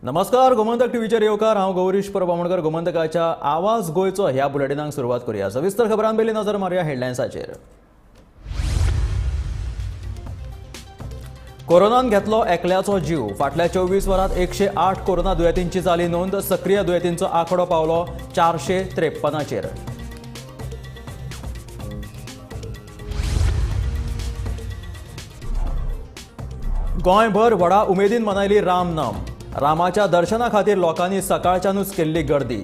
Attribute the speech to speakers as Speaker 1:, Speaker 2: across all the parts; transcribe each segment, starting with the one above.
Speaker 1: नमस्कार, गोमंतक टीव्हीचेर येवकार. हांव गौरीश परब आमोणकर. गोमंतकाच्या आवाज गोंयचो ह्या बुलेटिनाक सुरवात करूया. सविस्तर खबरां पयलीं नजर मारुया हेडलायन्साचेर. कोरोनान घेतलो एकल्याचो जीव. फाटल्या 24 वरांत 108 कोरोना दुयेंतींची जाली नोंद. सक्रीय दुयेंतींचो आंकडो पावलो 453चेर. गोंयभर व्हडा उमेदीन मनयली रामनम. रामाच्या दर्शना खातीर लोकांनी सकाळच्यानूच केल्ली गर्दी.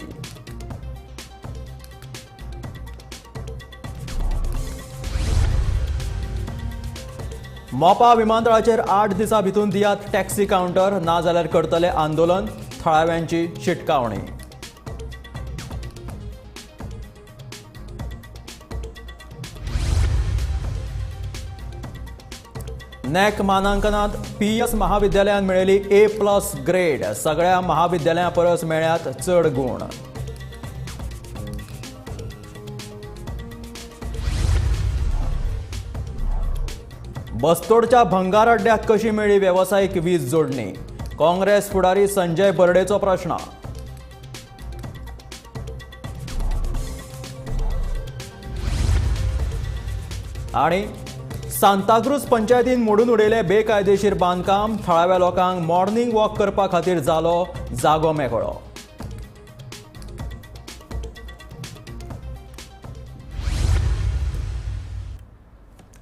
Speaker 1: मोपा विमानतळाचेर 8 दिसां भितून दियात टॅक्सी कावंटर, ना जाल्यार करतले आंदोलन, थळाव्यांची शिटकावणी. नॅक मानांकनात पीएस महाविद्यालयान मेळयली A+ grade. सगळ्या महाविद्यालयां परस मेळ्ळ्यात चड गूण. बस्तोडच्या भंगार अड्ड्याक कशी मेळ्ळी वेवसायीक वीज जोडणी? काँग्रेस फुडारी संजय बर्डेचो प्रश्न. आनी सांताक्रूज पंचायतीन मोडून उडयलें बेकायदेशीर बांदकाम. थळाव्या लोकांक मॉर्निंग वॉक करपा खातीर जालो जागो मेकळो.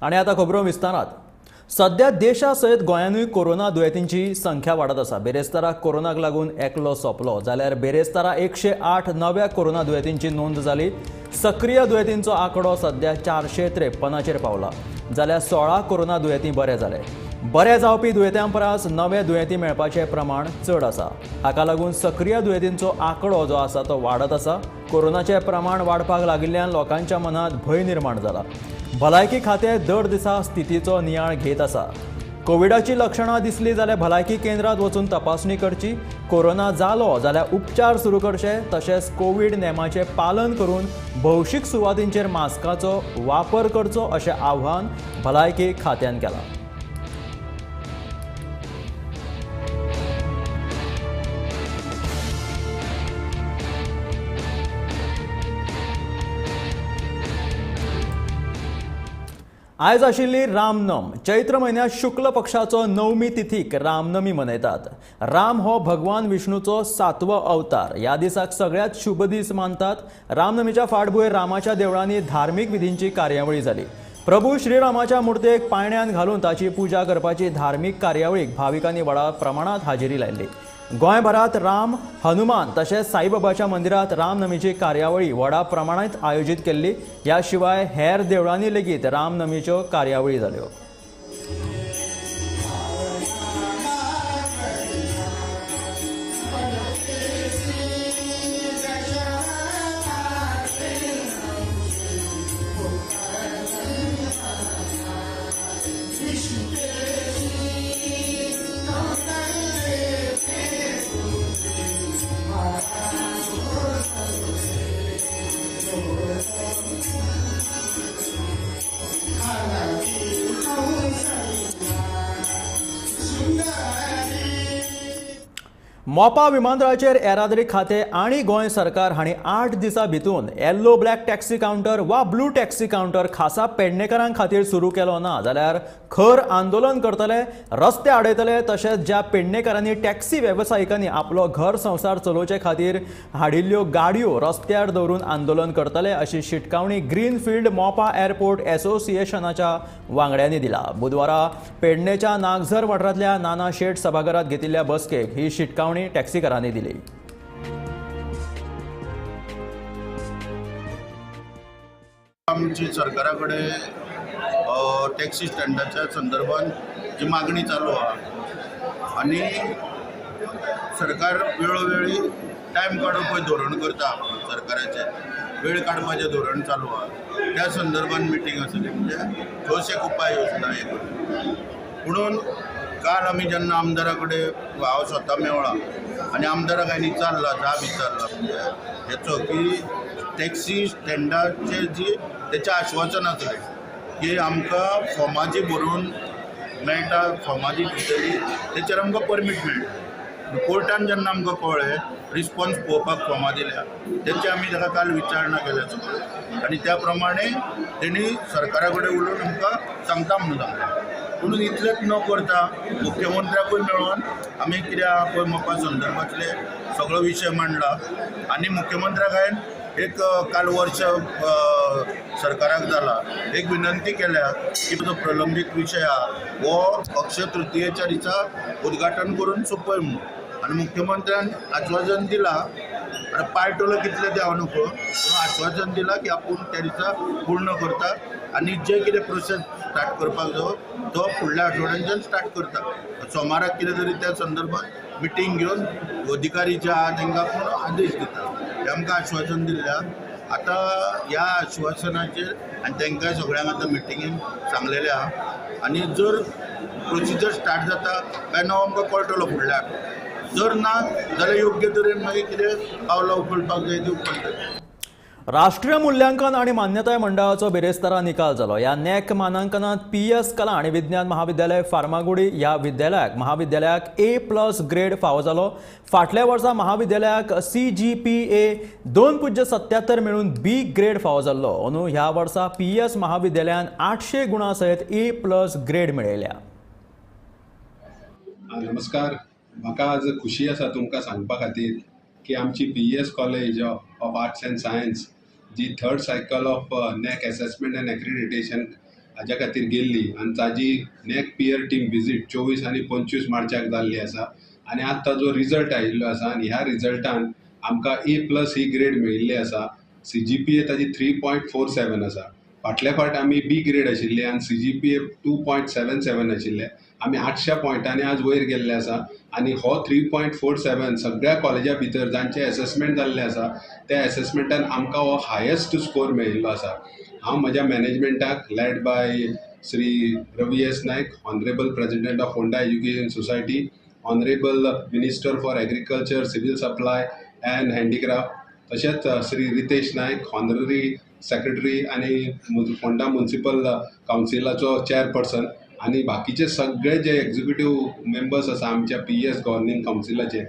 Speaker 1: आनी आतां खबरो विस्तारात. सध्या देशा सयत गोंयानूय कोरोना दुयेंतींची संख्या वाडत आसा. बेरेस्तारा कोरोनाक लागून एकलो सोंपलो, जाल्यार बेरेस्तारा 108 नव्या कोरोना दुयेंतींची नोंद जाली. सक्रीय दुयेंतींचो आंकडो सध्या 453चेर पावला, जाल्यार 16 कोरोना दुयेंती बरे जाले. बरे जावपी दुयेंत्यां परस नवे दुयेंती मेळपाचें प्रमाण चड आसा. हाका लागून सक्रीय दुयेंतींचो आंकडो जो आसा तो वाडत आसा. कोरोनाचें प्रमाण वाडपाक लागिल्ल्यान लोकांच्या मनांत भंय निर्माण जाला. भलायकी खातें दर दिसा स्थितीचो नियाळ घेत आसा. कोविडाची लक्षणां दिसली जाल्यार भलायकी केंद्रांत वचून तपासणी करची. कोरोना जालो जाल्यार उपचार सुरू करचे. तशेंच कोवीड नेमाचें पालन करून भौशीक सुवातींचेर मास्काचो वापर करचो अशें आव्हान भलायकी खात्यान केलां. आयज आशिल्ली रामनम. चैत्र म्हयन्यांत शुक्ल पक्षाचो नवमी तिथीक रामनमी मनयतात. राम हो भगवान विष्णूचो 7वो अवतार. ह्या दिसाक सगळ्यांत शुभ दीस मानतात. रामनमीच्या फाटभूंयेर रामाच्या देवळांनी धार्मीक विधींची कार्यावळी जाली. प्रभू श्रीरामाच्या मूर्तेक पायण्यान घालून ताची पुजा करपाची धार्मीक कार्यावळीक भाविकांनी व्हडा प्रमाणांत हाजेरी लायल्ली. गोंयभरांत राम, हनुमान तशेंच साईबाबाच्या मंदिरांत रामनमीची कार्यावळी व्हडा प्रमाणांत आयोजीत केल्ली. ह्या शिवाय हेर देवळांनी लेगीत रामनमीच्यो कार्यावळी जाल्यो. मोपा विमानतळाचेर येरादारी खातें आनी गोंय सरकार हांणी 8 दिसां भितून येल्लो ब्लॅक टॅक्सी कावंटर वा ब्लू टॅक्सी कावंटर खासा पेडणेकारां खातीर सुरू केलो ना जाल्यार खर आंदोलन करतले, रस्ते आडयतले. तशेंच ज्या पेडणेकारांनी टॅक्सी वेवसायिकांनी आपलो घर संवसार चलोवचे खातीर हाडिल्ल्यो गाडयो रस्त्यार दवरून आंदोलन करतले अशी शिटकावणी ग्रीनफिल्ड मोपा एअरपोर्ट एसोसिएशनाच्या वांगड्यांनी दिला. बुधवारा पेडणेच्या नागझर वाठारांतल्या नाना शेठ सभाघरात घेतिल्ल्या बसकेक ही शिटकावणी टॅक्सीकारांनी दिली.
Speaker 2: आमची सरकारा कडेन टॅक्सी स्टँडाच्या संदर्भात जी मागणी चालू आहा आनी सरकार वेळोवेळी टायम काडून पळय धोरण करता, सरकाराचें वेळ काडपाचें धोरण चालू आहा. त्या संदर्भात मिटींग आसली, म्हणजे ठोस एक उपाय योजना हे करून. पुणून काल आमी जेन्ना आमदारा कडेन हांव स्वता मेवळा आनी आमदाराक हांवें विचारला, जाब विचारला, म्हणजे हेचो की टॅक्सी स्टँडाचे जी तेचें आश्वासन आसलें की आमकां फॉर्मां जी भरून मेळटा, फॉर्मां जी दितली तेचेर आमकां परमीट मेळटा. कोर्टान जेन्ना आमकां कळ्ळें रिस्पॉन्स पळोवपाक फॉर्मां दिल्या तेची आमी ताका काल विचारणा केल्या सगळें आनी त्या प्रमाणे तेणी सरकारा कडेन उलोवन आमकां सांगता म्हणून सांगलें. पुणून इतलेंच न करता मुख्यमंत्र्याकूय मेळोन आमी कितें आहा पळय मोपा संदर्भांतले सगळो विशय मांडला आनी मुख्यमंत्र्याक हांवें एक काल वर्ष सरकाराक जाला एक विनंती केल्या की जो प्रलंबीत विशय आहा हो अक्षय तृतीयेच्या दिसा उद्घाटन करून सोंपय म्हणून. आनी मुख्यमंत्र्यान आश्वासन दिलां, आनी पाळटलो कितलें तें हांव नको, पूण आश्वासन दिलां की आपूण त्या दिसा पूर्ण करता आनी जे कितें प्रोसेस स्टार्ट करपाक जावो तो फुडल्या आठवड्याच्यान स्टार्ट करता. सोमाराक कितें तरी त्या संदर्भात मिटींग घेवन अधिकारी जे आहा तांकां आपूण आदेश दिता हें आमकां आश्वासन दिल्लें आहा. आतां ह्या आश्वासनाचेर आनी तांकां सगळ्यांक आतां मिटिंगेन सांगलेलें आहा आनी जर प्रोसिजर स्टार्ट जाता काय ना आमकां कळटलो फुडल्या आठवड्याक, जर ना जाल्यार योग्य तरेन मागीर कितें पावलां उखलपाक जाय ती उखलतले.
Speaker 1: राष्ट्रीय मूल्यांकन आणि मान्यताय मंडळाचो बिरेस्तारा निकाल जालो. ह्या नॅक मानांकनात पीएस कला आणि विज्ञान महाविद्यालय फार्मागुडी ह्या विद्यालयाक महाविद्यालयाक A+ grade फावो जालो. फाटल्या वर्सा महाविद्यालयाक CGPA 2.77 मेळून B grade फावो जाल्लो. अंदू ह्या वर्सा पीएस महाविद्यालयान 800 गुणां सयत A+ grade मेळयल्या.
Speaker 3: नमस्कार, म्हाका आज खुशी आसा तुमकां सांगपा खातीर की आमची PES college of arts and science ji third cycle of NAAC assessment and accreditation हाज्या खातीर गेल्ली आनी ताजी नॅक पियर टीम विजीट 24 आनी 25 मार्चाक जाल्ली आसा आनी आतां ताजो रिजल्ट आयिल्लो आसा आनी ह्या रिजल्टान आमकां A+ ही ग्रेड मेळिल्ली आसा. CGPA ताजी 3.47 आसा. फाटल्या फावट आमी B grade आशिल्ले आनी CGPA 2.77 आशिल्ले. आमी 800 पॉयंटांनी आज वयर गेल्ले आसा आनी हो 3.47 सगळ्या कॉलेजा भितर जांचे एसेसमेंट जाल्ले आसा त्या एसेसमेंटान आमकां हो हायेस्ट स्कोर मेळिल्लो आसा. हांव म्हज्या मॅनेजमेंटाक led by Shri Ravi S Naik, honourable president of Ponda education society, honourable minister for agriculture, civil supply and handicraft, तशेंच श्री रितेश नायक, ऑनररी सेक्रेटरी आनी फोंडा म्युनिसिपल कावन्सिलाचो चेअरपर्सन आनी बाकीचे सगळे जे एक्झिक्युटीव मेंबर्स आसा आमच्या पीएस गव्हर्निंग कावन्सिलाचे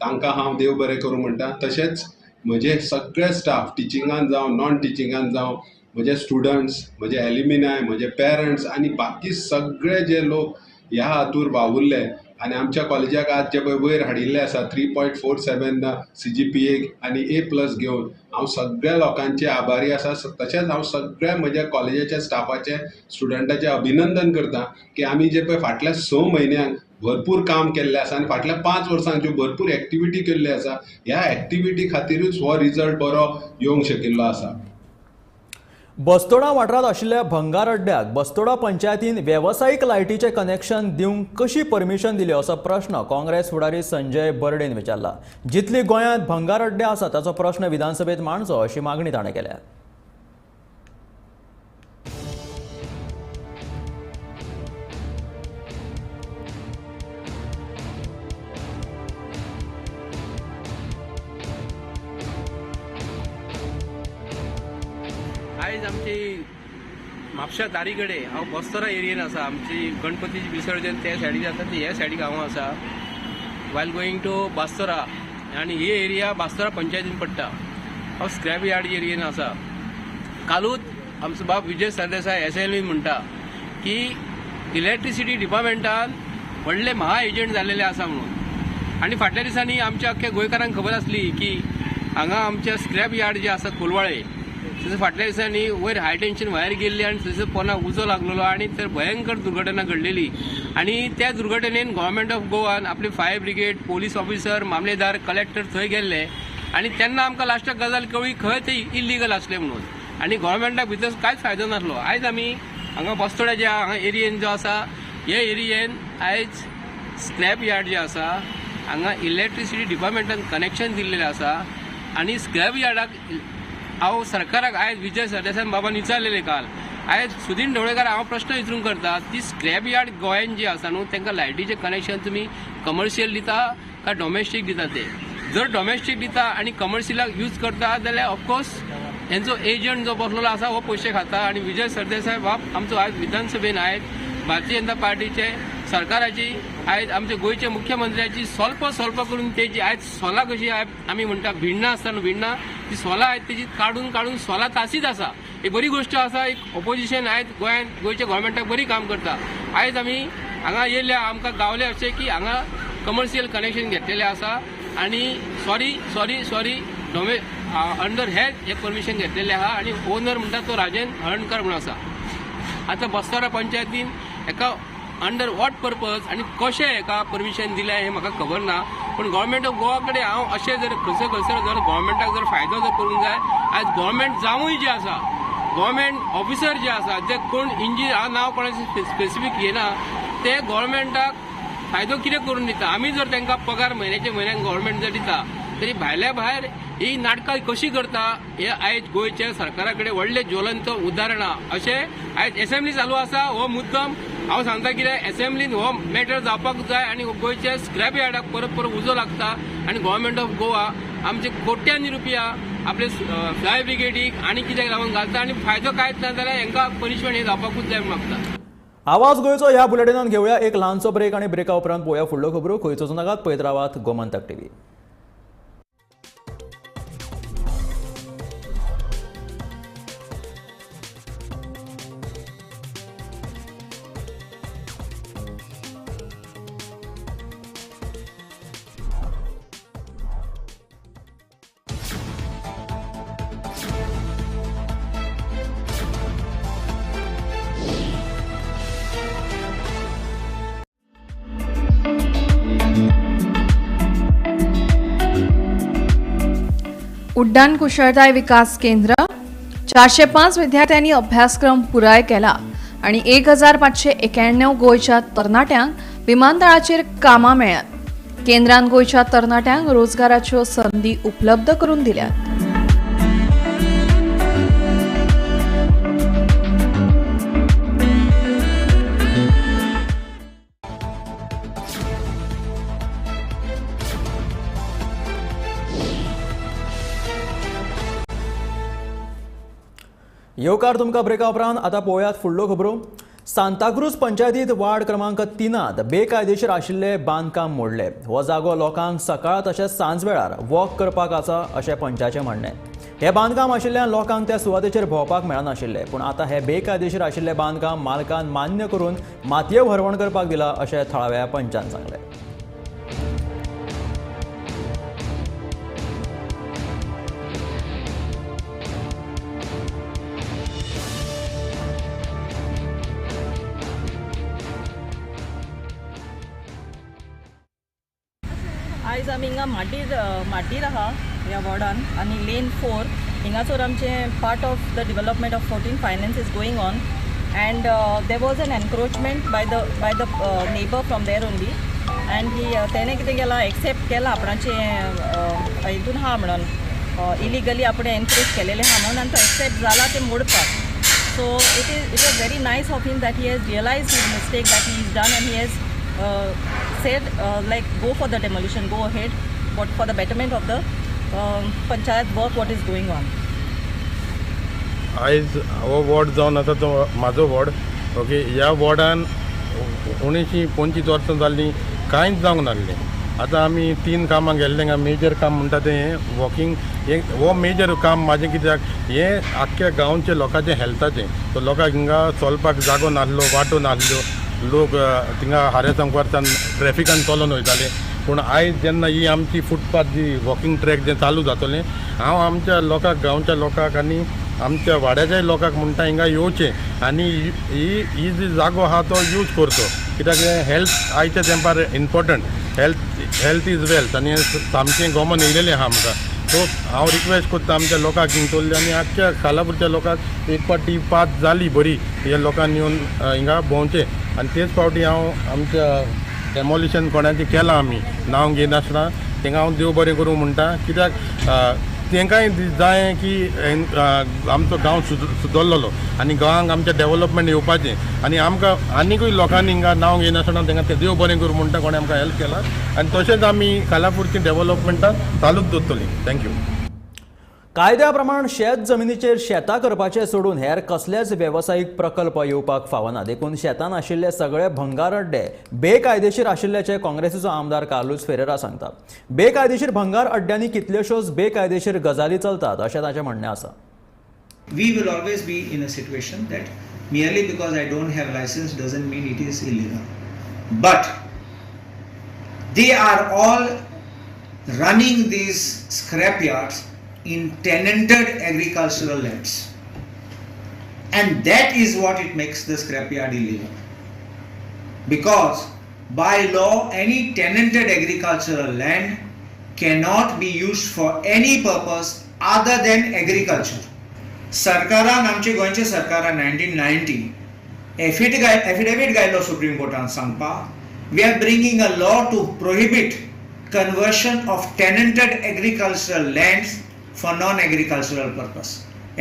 Speaker 3: तांकां हांव देव बरें करूं म्हणटा. तशेंच म्हजे सगळे स्टाफ टिचिंगान जावं नॉन टिचिंगान जावं, म्हजे स्टुडंट्स, म्हजे एलिमिनाय, म्हजे पेरंट्स आनी बाकी सगळे जे लोक ह्या हातूर वावुरले आनी आमच्या कॉलेजाक आज जे पळय वयर हाडिल्ले आसा 3.47 CGPA आनी A+ घेवन हांव सगळ्या लोकांचे आभारी आसा. तशेंच हांव सगळ्या म्हज्या कॉलेजाच्या स्टाफाचे स्टुडंटाचे अभिनंदन करता की आमी जे पळय फाटल्या 6 म्हयन्यांक भरपूर काम केल्लें आसा आनी फाटल्या 5 वर्सांक ज्यो भरपूर एक्टिविटी केल्ल्यो आसा ह्या एक्टिविटी खातीरूच हो रिजल्ट बरो येवंक शकिल्लो आसा.
Speaker 1: बस्तोडा वाठारांत आशिल्ल्या भंगार अड्ड्याक बस्तोडा पंचायतीन वेवसायीक लायटीचें कनेक्शन दिवंक कशी परमिशन दिली असो प्रश्न काँग्रेस फुडारी संजय बर्डेन विचारला. जितली गोंयांत भंगार अड्डे आसा ताचो प्रश्न विधानसभेत मांडचो अशी मागणी ताणें केल्या.
Speaker 4: आयज आमची म्हापशा तारी कडेन हांव बस्तोरा एरियेन आसा. आमची गणपतीची विसर्जन त्या सायडीक जाता ती ह्या सायडीक हांव आसा. वायल गोईंग टू बास्तोरा आनी ही एरिया बास्तोरा पंचायतीन पडटा. हांव स्क्रॅप यार्ड एरियेन आसा. कालूच आमचो बाब विजय सरदेसाय एसएलवी म्हणटा की इलेक्ट्रिसिटी डिपार्टमेंटान व्हडले महा एजंट जाल्लेले आसा म्हणून. आनी फाटल्या दिसांनी आमच्या अख्ख्या गोंयकारांक खबर आसली की हांगा आमच्या स्क्रॅप यार्ड जे आसा कोलवाळे थंयसर फाटल्या दिसांनी वयर हाय टेन्शन वायर गेल्ली आनी थंयसर पोना उजो लागलेलो आनी थंय भयंकर दुर्घटना घडलेली. आनी त्या दुर्घटनेन गव्हर्मेंट ऑफ गोवान आपली फायर ब्रिगेड, पोलीस ऑफिसर, मामलेदार, कलेक्टर थंय गेल्ले आनी तेन्ना आमकां लास्टाक गजाल कळ्ळी खंय ते इल्लिगल आसले म्हणून आनी गव्हर्मेंटाक भितर कांयच फायदो नासलो. आयज आमी हांगा बस्तोड्याच्या हांगा एरियेन जो आसा हे एरियेन आयज स्क्रॅप यार्ड जे आसा हांगा इलेक्ट्रिसिटी डिपार्टमेंटान कनेक्शन दिल्लेलें आसा आनी स्क्रॅप यार्डाक हांव सरकाराक आयज विजय सरदेसाय बाबान विचारलेले काल आयज सुदीन ढवळेकार हांव प्रश्न विचारूंक करता ती स्क्रॅप यार्ड गोंयान जी आसा न्हू तांकां लायटीचें कनेक्शन तुमी कमर्शियल दिता काय डॉमेस्टीक दिता ते जर डॉमेस्टीक दिता आनी कमर्शियलाक यूज करता जाल्यार ऑफकोर्स हेंचो एजंट जो बसलेलो आसा हो पयशे खाता. आनी विजय सरदेसाय बाब आमचो आयज विधानसभेन आयज भारतीय जनता पार्टीचे सरकाराची आयज आमच्या गोंयच्या मुख्यमंत्र्याची स्वल्प स्वल्प करून तेजी आयज सोलां कशी आमी म्हणटा भिण्णां आसता न्हू भिण्णां ती सोलां आयज तेजी काडून काडून सोलां ताशीच आसा. ही बरी गोश्ट आसा. एक ओपोजिशन आयज गोंयांत गोंयच्या गव्हर्मेंटाक बरी काम करता. आयज आमी हांगा येयल्या आमकां गावले अशें की हांगा कमर्शियल कनेक्शन घेतलेलें आसा आनी sorry sorry sorry Dome under has हे परमिशन घेतलेलें आहा आनी ओनर म्हणटा तो राजन हळणकर म्हणून आसा. आतां बस्तोरा पंचायतीन हेका अंडर what purpose आनी कशें हेका परमिशन दिलें हें म्हाका खबर ना. पूण गव्हर्मेंट ऑफ गोवा कडेन हांव अशें जर खंयसर खंयसर जर गव्हर्मेंटाक जर फायदो जर करूंक जाय आयज गव्हर्मेंट जावूय जे आसा गव्हर्मेंट ऑफिसर जे आसा जे कोण इंजिनियर हांव नांव कोणाचें स्पेसिफीक घेना ते गव्हर्मेंटाक फायदो कितें करून दिता. आमी जर तांकां पगार म्हयन्याच्या म्हयन्याक गव्हर्मेंट जर दिता तरी भायल्या भायर ही नाटकां कशी करता हे आयज गोंयच्या सरकारा कडेन व्हडलें ज्वलंत उदाहरण आहा. अशें आयज एसेंब्ली चालू आसा. हो मुद्दम हांव सांगता कितें एसेंब्लीन हो मॅटर जावपाक जाय आनी गोंयच्या स्क्रॅप यार्डाक परत परत उजो लागता आनी गव्हर्मेंट ऑफ गोवा आमचे कोट्यांनी रुपया आपले फायर ब्रिगेडीक आनी कित्याक लागून घालता आनी फायदो कांयच ना जाल्यार हांकां पनिशमेंट हे जावपाकूच जाय म्हूण मागता.
Speaker 1: आवाज गोंयचो ह्या बुलेटिनान घेवया एक ल्हानसो ब्रेक आनी ब्रेका उपरांत पळोवया फुडल्यो खबरो. खंयच वचूं नाकात, पळयत रावात गोमंतक टीव्ही.
Speaker 5: उड्डाण कुशळताय विकास केंद्र 405 विद्यार्थ्यांनी अभ्यासक्रम पुराय केला आणि 1591 गोंयच्या तरणाट्यांक विमानतळाचेर कामां मेळ्ळ्यात. केंद्रान गोंयच्या तरणाट्यांक रोजगाराच्यो संदी उपलब्ध करून दिल्यात.
Speaker 1: येवकार तुमकां ब्रेका उपरांत आतां पळोवयात फुडल्यो खबरो. सांताक्रूज पंचायतीत वार्ड क्रमांक 3 बेकायदेशीर आशिल्ले बांदकाम मोडले. हो जागो लोकांक सकाळ तशेंच सांज वेळार वॉक करपाक आसा अशें पंचाचें म्हणणें. हें बांदकाम आशिल्ल्यान लोकांक त्या सुवातेचेर भोंवपाक मेळनाशिल्लें, पूण आतां हें बेकायदेशीर आशिल्लें बांदकाम मालकान मान्य करून मातये भरवण करपाक दिला अशें थळाव्या पंचान सांगलें.
Speaker 6: आयज आमी हिंगा माड्डीर आहा ह्या वॉर्डान आनी लेन 4 हिंगासर आमचें part of the development of 14 finance is going on and there was an encroachment by the neighbour from there only and he तेणें कितें केलां एक्सेप्ट केलां आपणाचें हितून आहा म्हणून इलिगली आपणें एनक्रोच केलेलें आहा म्हणून आनी तो एक्सेप्ट जाला तें मोडपाक. So it was very nice of him that he has realise his mistake that he is done and he has said like go for the demolition, go ahead, but for the betterment of the panchayat work what is going on.
Speaker 7: आयज हो ward जावन आसा तो म्हाजो ward. Okay, ह्या वॉर्डान 1925 वर्सां जाल्लीं कांयच जावंक नासलें. आतां आमी 3 कामां गेल्ले हांगा. मेजर काम म्हणटा तें हें वॉकिंग, हें हो मेजर काम म्हाजें कित्याक हें आख्ख्या गांवच्या लोकांचें हेल्थाचें. सो लोकांक हिंगा चलपाक जागो नासलो, वाटो नासल्यो, लोक थिंगा हाऱ्या ट्रॅफिकान चलोन वयताले. पूण आयज जेन्ना ही आमची फुटपाथ जी वॉकिंग ट्रॅक जें चालू जातलें, हांव आमच्या लोकांक, गांवच्या लोकांक आनी आमच्या वाड्याच्याय लोकांक म्हणटा हिंगा येवचें आनी ही ही जी जागो आहा तो यूज करचो. कित्याक हेल्थ आयच्या तेंपार इम्पोर्टंट. हेल्थ is wealth आनी सामकें गोमन येयलेलें आहा आमकां. सो हांव रिक्वेस्ट करता आमच्या लोकांक हिंगसरल्या आनी आख्ख्या खालापूरच्या लोकांक एक फावट ती पाथ जाली बरी ह्या लोकांनी येवन हिंगा भोंवचें. आनी तेच फावटी हांव आमच्या डेमोलिशन कोणाचें केलां आमी नांव घेयनासतना तेंकां हांव देव बरें करूं म्हणटा. कित्याक तेंकांय जाय की आमचो गांव सुदरलेलो आनी गांवांक आमचें डेवलपमेंट येवपाचें आनी आमकां आनिकूय लोकांनी हिंगा नांव घेयनासतना तेंकां तें देव बरें करूं म्हणटा कोणें आमकां हेल्प केला आनी तशेंच आमी खालापूरची डेवलपमेंटां चालूच दवरतलीं. Thank you.
Speaker 1: कायद्या प्रमाण शेत जमिनीचेर शेतां करपाचें सोडून हेर कसलेच वेवसायीक प्रकल्प येवपाक फावना, देखून शेतान आशिल्ले सगळे भंगार अड्डे बेकायदेशीर आशिल्ल्याचें काँग्रेसीचो आमदार कार्लुस फेरेरा सांगता. बेकायदेशीर भंगार अड्ड्यांनी कितल्योश्योच बेकायदेशीर गजाली चलतात अशें ताचें म्हणणें आसा.
Speaker 8: We will always be in a situation that merely because I don't have license doesn't mean it is illegal. But they are all running these scrapyards in tenanted agricultural lands, and that is what it makes the scrapyard illegal, because by law any tenanted agricultural land cannot be used for any purpose other than agriculture. सरकारान, आमचे गोंयच्या सरकारान 1990 affidavit घायलो supreme कोर्टान सांगपाक, we are bringing a law to prohibit conversion of tenanted agricultural lands for non agricultural purpose.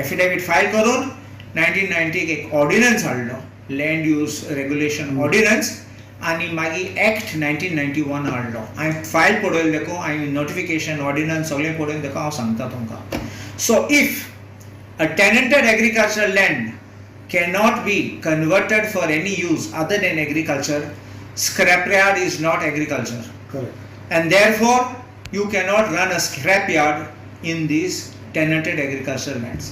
Speaker 8: Affidavit file करून 1990 एक ordnance हाडलो, land use regulation ordnance, आनी मागीर एक्ट 1991 हाडलो. हांवें फायल पळयलें देखून, हांवें नोटिफिकेशन ऑर्डिनन्स सगळें पळोवन देखून हांव सांगता तुमकां. So if a tenanted agricultural land cannot be converted for any use other than agriculture, scrapyard is not agriculture.
Speaker 9: Correct.
Speaker 8: And therefore, you cannot run a scrapyard in these tenanted agricultural lands.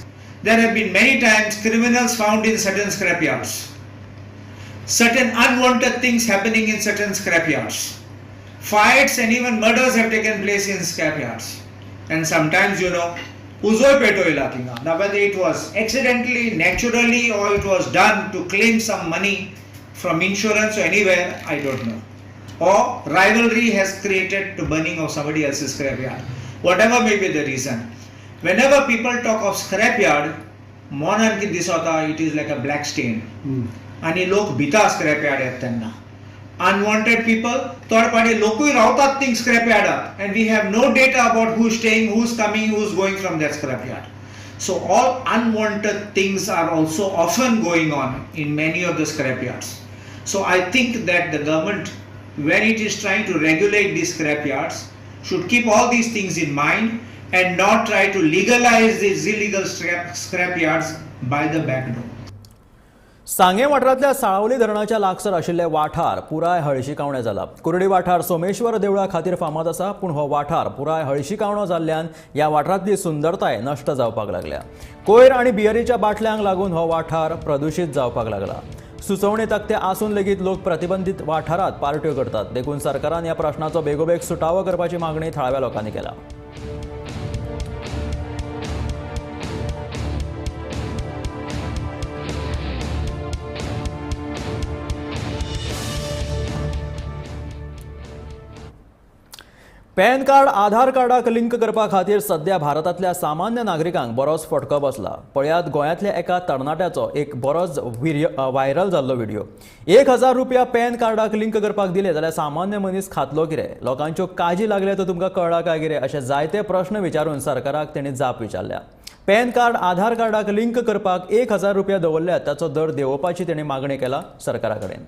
Speaker 8: There have been many times criminals found in certain scrapyards, certain unwanted things happening in certain scrapyards, fights and even murders have taken place in scrapyards. And sometimes, you know, उजोय पेटोयला थिंगा. Now whether it was accidentally, naturally, or it was done to claim some money from insurance or anywhere, I don't know. Or rivalry has created to burning of somebody else's scrapyard. Whatever may be the reason. Whenever people talk of scrapyard, मोनान कितें दिसता, it is like a black stain. आनी लोक भिता scrapyard येता तेन्ना. Unwanted people, थोडे फावटी लोकूय रावतात thing स्क्रॅपयार्डात, and we have no data about who staying, who is coming, who is going from that scrapyard. So all unwanted things are also often going on in many of the scrapyards. So I think that the government, when it is trying to regulate these scrapyards, should keep all these things in mind and not try to legalize these illegal scrapyards by the back door.
Speaker 1: सांगे वाठारांतल्या साळावली धरणाच्या लागसार आशिल्ले वाठार पुराय हळशिकावणे जाला. कुर्डी वाठार सोमेश्वर देवळा खातीर फामाद आसा, पूण हो वाठार पुराय हळशिकावणो जाल्ल्यान ह्या वाठारांतली सुंदरताय नश्ट जावपाक लागल्या. कोयर आनी बियरीच्या बाटल्यांक लागून हो वाठार प्रदुशीत जावपाक लागला. सुचोवणे तक्ते आसून लेगीत लोक प्रतिबंधित वाठारांत पार्ट्यो करतात, देखून सरकारान ह्या प्रश्नाचो बेगोबेग सुटावो करपाची मागणी थळाव्या लोकांनी केल्या. पॅन कार्ड आधार कार्डाक लिंक करपा खातीर सध्या भारतांतल्या सामान्य नागरिकांक बरोच फटको बसला. पळयात गोंयांतल्या एका तरणाट्याचो एक बरोच व्हायरल जाल्लो व्हिडिओ. 1000 रुपया पॅन कार्डाक लिंक करपाक दिले जाल्यार सामान्य मनीस खातलो कितें, लोकांच्यो काळजी लागल्या तर तुमकां कळ्ळां काय कितें, अशे जायते प्रश्न विचारून सरकाराक तेणी जाप विचारल्या. पॅन कार्ड आधार कार्डाक लिंक करपाक 1000 रुपया दवरल्यात ताचो दर देंवोवपाची तेणी मागणी केला सरकारा कडेन.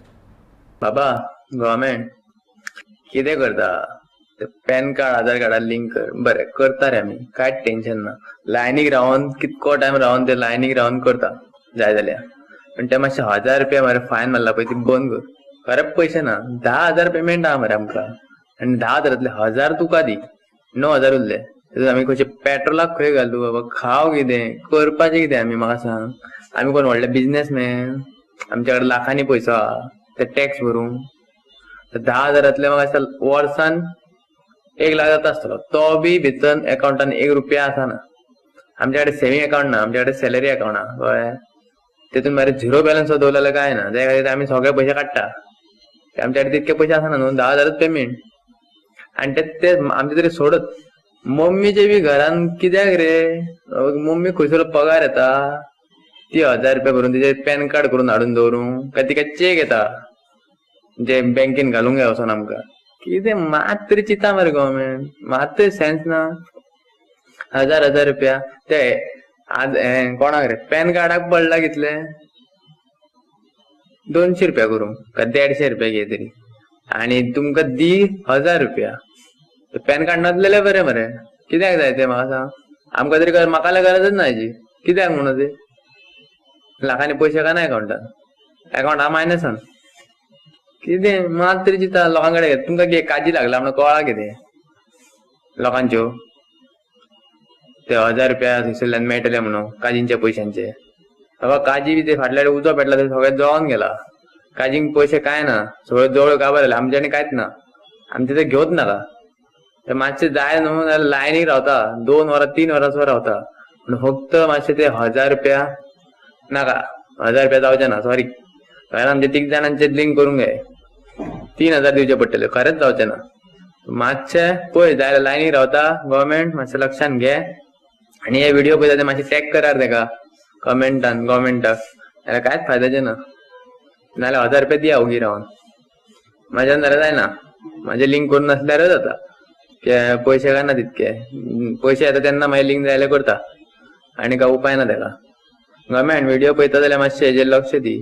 Speaker 10: बाबा गव्हर्मेंट कितें करता, पॅन कार्ड आधार कार्डार लिंक कर, बरें करता रे आमी, कांयच टेन्शन ना. लायनीक रावन कितको टायम रावन ते लायनीक रावन करता जाय जाल्यार, पण ते मातशे 1000 रुपया मरे फायन मारला पळय ती बंद कर. खरें पयशे ना, 10,000 पेमेंट आहा मरे आमकां, आनी 10,000 1000 तुका दी, 9,000 उरले. तितून आमी खंयचे पेट्रोलाक खंय घालू बाबा, खाव कितें करपाचें कितें आमी, म्हाका सांग. आमी कोण व्हडले बिजनेसमॅन, आमच्या कडेन लाखांनी पयसो आहा ते टॅक्स भरूंक. 10,000 म्हाका दिसता वर्सान 1 लाख जाता आसतलो, तो बी भितर अकाउंटान 1 रुपया आसना. आमच्या कडेन सेविंग अकाउंट ना, आमच्या कडेन सॅलरी अकाउंट आहा, कळ्ळें. तितून मरे झिरो बॅलन्स दवरलेलो काय ना, त्या खातीर आमी सगळे पयशे काडटा. आमच्या कडेन तितके पयशे आसना न्हू, 10,000 पेमेंट. आनी ते आमचे तरी सोडत, मम्मीचे बी घरान कित्याक रे, मम्मी खंयसर पगार येता ती 1000 रुपया भरून तिचे पॅन कार्ड करून हाडून दवरूं काय तिका चेक येता जे बँकेन घालूंक जाय वचोन आमकां. कितें मात तरी चिंता मरे गव्हर्मेंट, मात तरी सेन्स ना. 1000 रुपया ते आज कोणाक रे पॅन कार्डाक पडला कितले, 200 रुपया करूंक काय 150 रुपया घे तरी, आनी तुमकां दी 1000 रुपया. पॅन कार्ड नासलेले बरें मरे, कित्याक जाय ते म्हाका सांग. आमकां तरी म्हाका गरजच ना हेजी. कित्याक म्हणून ते लाखांनी पयशे काय ना अकाउंटान, अकाउंट हा मायनसान. कितें मात तरी चिंता लोकां कडेन. तुमकां कितें काजी लागला म्हणून कळ्ळां कितें लोकांच्यो? ते 1000 रुपया थंयसरल्यान मेळटले म्हणून काजींच्या पयशांचे. बाबा काजी बी ते फाटल्या उजो पेटला ते सगळें जळोन गेला. काजींक पयशे कांय ना, सगळें जवळ काबार जालें. आमच्यांनी कांयच ना, आमचे ते घेवच नाका. ते मातशें जाय न्हू जाल्यार लायनीक रावता, 2 वरां 3 वरां सुद्दां रावता. पूण फक्त मातशें ते 1000 रुपया नाका, 1000 रुपया जावचे ना, सॉरी. कारण आमचे 3 जाणांचे लिंक करूंक जाय, 3000 दिवचे पडटले, खरेंच जावचें ना. मातशें पळय जाल्यार लायनीक रावता गव्हर्मेंट, मातशें लक्षान घे. आनी हे व्हिडिओ पळयता ते मातशें टॅग करार तेका कमेंटान गव्हर्मेंटाक, जाल्यार कांयच फायद्याचें ना. नाजाल्यार 1000 रुपया दिया ओगी रावन, म्हाज्यान जाल्यार जायना. म्हाजें लिंक करून नासल्यारच जाता, पयशे काय ना तितके, पयशे येता तेन्ना मागीर लिंक जाल्यार करता, आनी काय उपाय ना तेका. गव्हर्मेंट व्हिडिओ पळयता जाल्यार मातशें हेजेर लक्ष दी,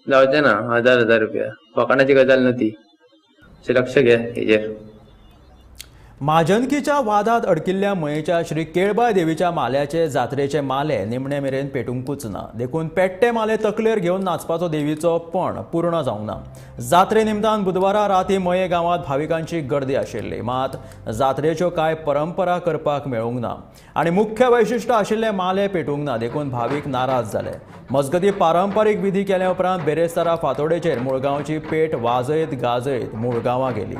Speaker 10: जावचें ना 1000 रुपया, फकाणाची गजाल न्हू ती. मातशें लक्ष घे हेजेर.
Speaker 1: म्हाजनकीच्या वादात अडकिल्ल्या मयेच्या श्री केळबाय देवीच्या माल्याचे जात्रेचे माले निमणे मेरेन पेटुंकूच ना. देखून पेट्टे माले तकलेर घेवन नाचपाचो देवीचो पण पूर्ण जावंक ना. जात्रे निमतान बुधवारा राती मये गांवांत भाविकांची गर्दी आशिल्ली, मात जात्रेच्यो कांय परंपरा करपाक मेळूंक ना आनी मुख्य वैशिश्ट आशिल्ले माले पेटूंक ना, देखून भावीक नाराज जाले. मजगती पारंपारीक विधी केल्या उपरांत बेरेस्तारा फांतोडेचेर मुळगांवची पेट वाजयत गाजयत मुळगांवां गेली.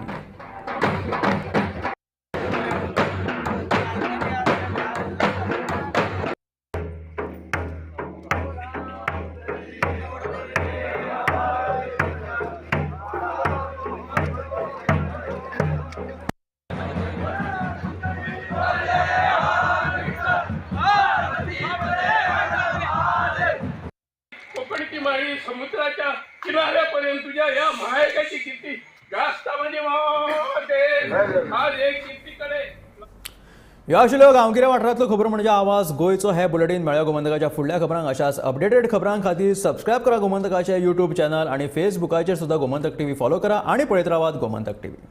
Speaker 9: समुद्राच्या किनाऱ्यापर्यंत तुझ्या या महायकाची कीर्ती जास्त म्हणजे आज एक कीर्तीकडे.
Speaker 1: ह्यो आशिल्ल्यो गांवगिऱ्या वाठारांतल्यो खबरो म्हणजे आवाज गोंयचो. हे बुलेटीन मेळ्ळ्या गोमंतकाच्या फुडल्या खबरांक. अशाच अपडेटेड खबरां खातीर सबस्क्रायब करा गोमंतकाचे यूट्यूब चॅनल आनी फेसबुकाचेर सुद्दां गोमंतक टीव्ही फॉलो करा आनी पळयत रावात गोमंतक टीव्ही.